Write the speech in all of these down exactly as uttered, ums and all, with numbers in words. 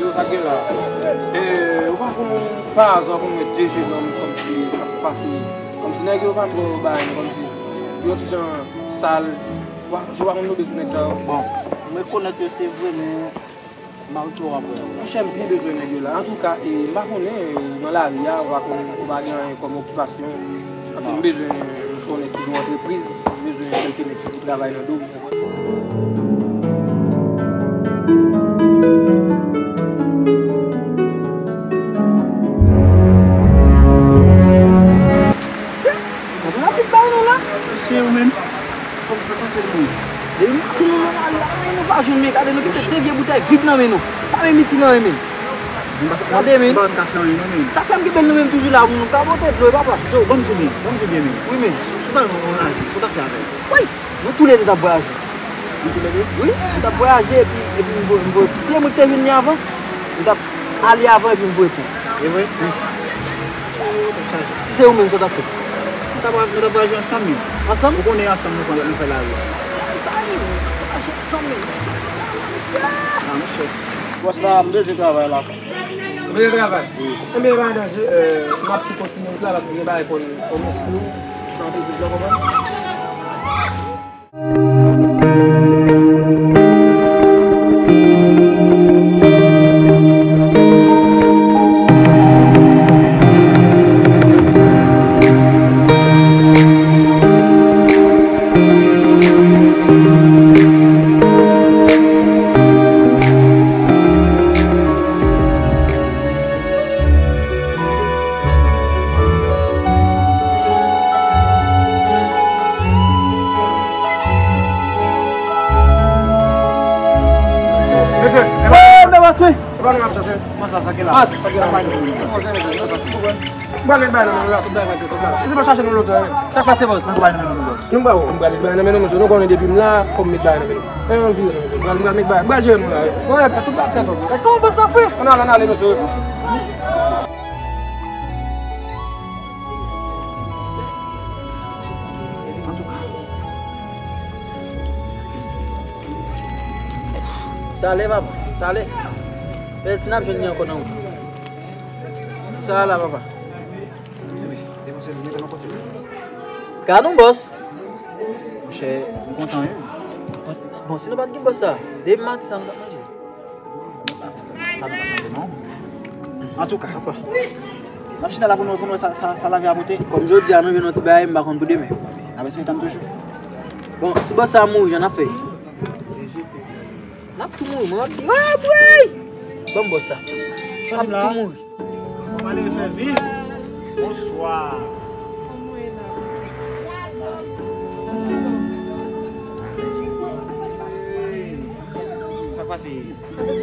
Yo, sa k gen la? E, ou pa konn pa aza konn wè de jenòm kòmsi k ap pase, kòmsi nèg yo pa twò bay, kòmsi yo ti jan sal. Ou pa, ou pa konn nou bezwen nèg sa yo? Bon, m rekonèt yo, se vre, men m pa twò ap wè yo. Monchè, m byen bezwen nèg yo la. Antouka, e, m pa konnen, e, nan lari a, ou pa konn, ou pa gen anyen kòm okipasyon. Paske m bezwen yon sòt nèg ki gen yon antrepriz, m bezwen kèlke nèg ki travay nan do m. Se, mwen ap bay nou la. Se ou menm. Kòman sa pase nou? Depi maten nou nan lari la, men nou pa jwenn, men gade nou kite de vye boutèy vid nan men nou. Pa menm iti nan men. Gade men. Sa fè m kenbe l nou menm toujou la pou nou ka pote dlo, papa. Yo, ban m di w byen, ban m di w byen men. Wi men. Si w ta nan yon lari, sa w t ap fè avè l? Wi. Nou toulède t ap vwayaje. Nou toulède? Wi, nou t ap vwayaje epi, epi m voye, m voye pou. Si e mwen ki te jwenn li avan, nou t ap ale avan epi m voye pou. E vre? Wi. Si se ou menm, sa w t ap fè? Nou t ap, nou t ap vwayaje ansanm, men. Ansanm? Ou konnen ansanm nou fè, nou fè lari a. Sa, sa, nou vwayaje ansanm, men. Sa, monchè. A, monchè. Bòs la, m bezwen travay la. Ou bezwen travay? Wi. Enben, pa gen danje, e, m ap tou kontinye wout la, paske gen bagay fò n, fò n montre nou. Sa w te di, w konprann? Mesye, e pa, e pa bòs mwen. E pa nou ap chache. Kòman sa, sa ki la? Bòs. Sa ki la? Mwen pral met bagay nan men nou la, tout bagay pral fèt konsa. Mesye pa chache nou lòt, e. Sa k pase, bòs? Mwen pral met bagay nan men nou, bòs. Nou ba ou. Mwen pral met bagay nan men nou, mesye. Nou konnen depi m la, fò m met bagay nan men nou. Mwen pral met bagay. Bagay jere nou la, e. Mwen, tout bagay fèt, bòs. Kòman bòs la fè? Ann ale, ann ale, mesye. Antouka. Talè, papa, talè. Pèdi n ap jwenn li ankò nan wout. Kisa la, papa? Gad on bòs. Monchè, m kontan, wi. Bon, si nou pa t gen bòs sa, demen maten sa nou t ap manje. Sa nou pa tande, non. Antouka, n ap chita la pou nou, pou nou wè sa, sa, sa lavi a pote. Kòm jodi a nou jwenn yon ti bagay, m pa konn pou demen. N ap espere tann toujou. Bon, si bòs sa a mouri, jan n ap fè? N ap tou mouri, mwen m ap di, oh, bwey! Ban m bòs sa. N ap tou mouri. Malere fè vi. Bonswa. Sa k pase?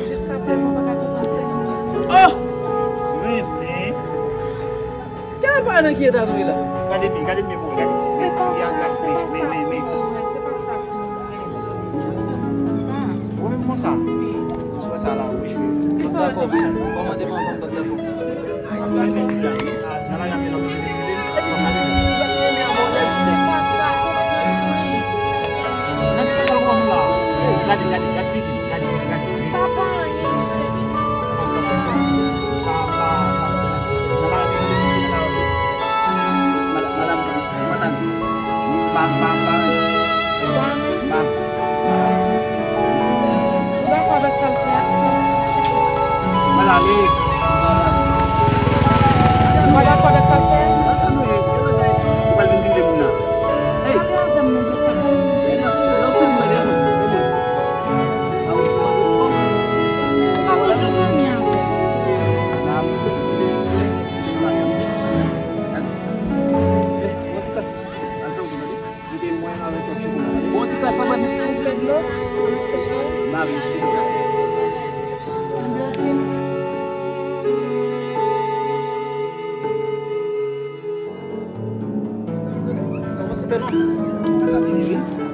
Jiskaprezan, m pa ka konprann se nou menm. Oh! Men, men. Gade pa nan ki eta nou ye la. Gade byen, gade byen pou wè, gade. Se pa sa, se pa sa, men, men, men, men. Ou menm konsa? Wi. Ou wè sa la, ou echwe. Dakò, kòmande m anvan m pa t dakò. Nan lari a, men, Fè non. Sa ti di wi.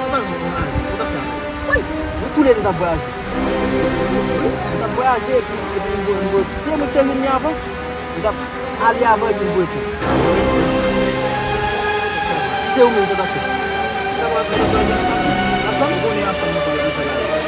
Sa w t ap fè? Woy! Nou tou lè nou t ap vwayaje. Nou t ap vwayaje epi, epi nou, nou, se mwen ki te jwenn li avan. Nou t ap ale avan epi nou voye tou. Si se ou menm, sa w t ap fè? Nou t ap al fè lòt bagay ansanm. Ansanm? Nou konnen ansanm nou konnen nou fè bagay.